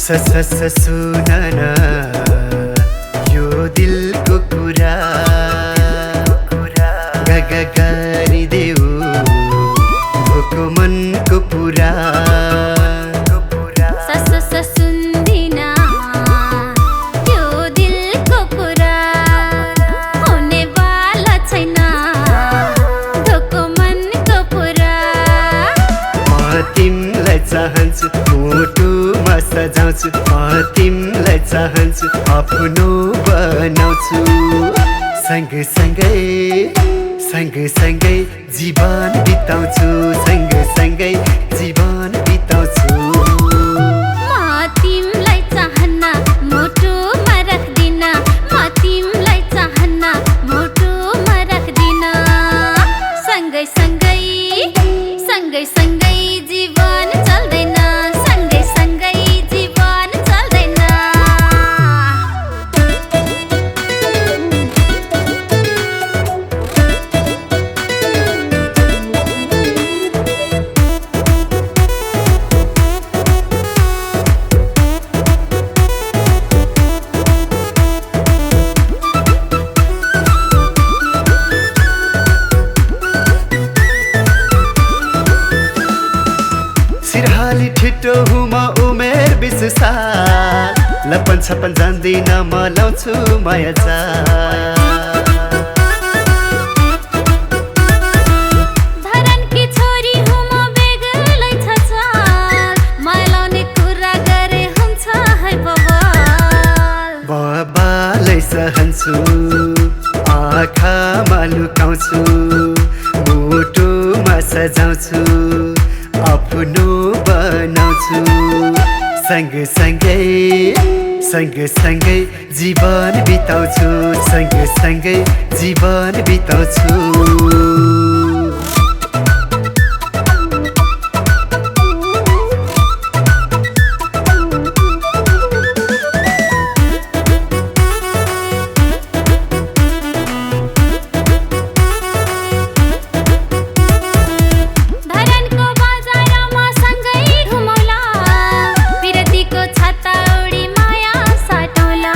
सुन न यो दिलको कुरा गग गरिदेऊ भोको मनको पुरा सुन्दिन यो दिलको कुरा हुनेवाला छैन धोको मनको पुरा म तिमीलाई चाहन्छु मुटुमा सजाउँछु म तिमीलाई चाहन्छु आफ्नो बनाउँछु सँगसँगै जीवन बिताउँछु सँगसँगै जीवन बिताउँछु म तिमीलाई चाहन्न मुटुमा राख्दिन म तिमीलाई चाहन्न मुटुमा राख्दिन सँगसँगै जीवन चल्दैन सँगसँगै जीवन चल्दैन सिरहाली छिटो हुमा उमेर 20 साल लपन छपन जान्दिन म लाउँछु माया धरानकी छोरी हुँ म बेग्लै छ चाल मालाउने कुरा गरे हुन्छ है बवाल बाबालाई सहन्छु आँखामा लुकाउँछु मुटुमा सजाउँछु आफ्नो बनाउँछु सँगसँगै जीवन बिताउँछु सँगसँगै जीवन बिताउँछु धरानको बजारमा सँगै घुमौला प्रीतिको छाता उडी माया साटौला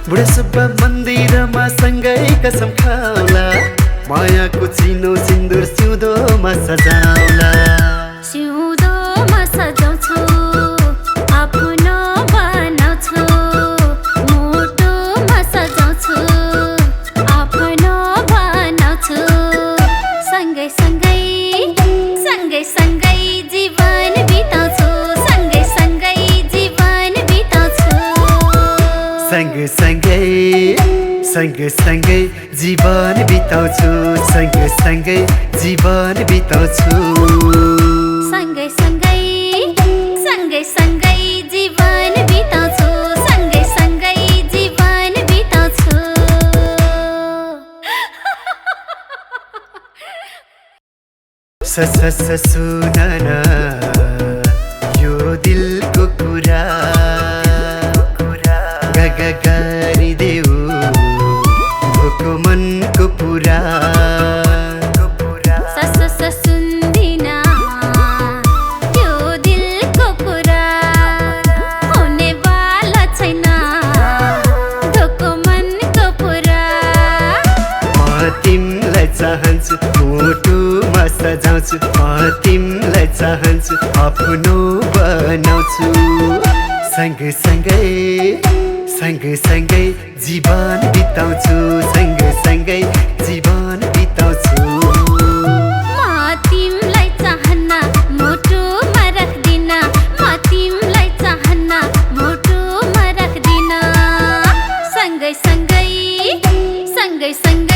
बुढा सुब्बा मन्दिरमा सँगै कसम खाउला मायाको चिनो सिन्दुर सिउँदोमा सजाउला सिउँदोमा सजाउँछु आफ्नो बनाउँछु मुटुमा सजाउँछु आफ्नो बनाउँछु सँगसँगै जीवन बिताउँछु सँगसँगै जीवन बिताउँछु सँगसँगै जीवन बिताउँछु सँगसँगै जीवन बिताउँछु सँगसँगै जीवन बिताउँछु सँगसँगै जीवन बिताउँछु सुन न यो दिलको कुरा गग गरिदेऊ भोको मनको पुरा सुन्दिन यो दिलको कुरा हुनेवाला छैन धोको मनको पुरा म तिमीलाई चाहन्छु मुटुमा सजाउँछु म तिमीलाई चाहन्छु आफ्नो बनाउँछु सँगसँगै जीवन बिताउँछु सँगसँगै जीवन बिताउँछु म तिमीलाई चाहन्न मुटुमा राख्दिन म तिमीलाई चाहन्न मुटुमा राख्दिन सँगसँगै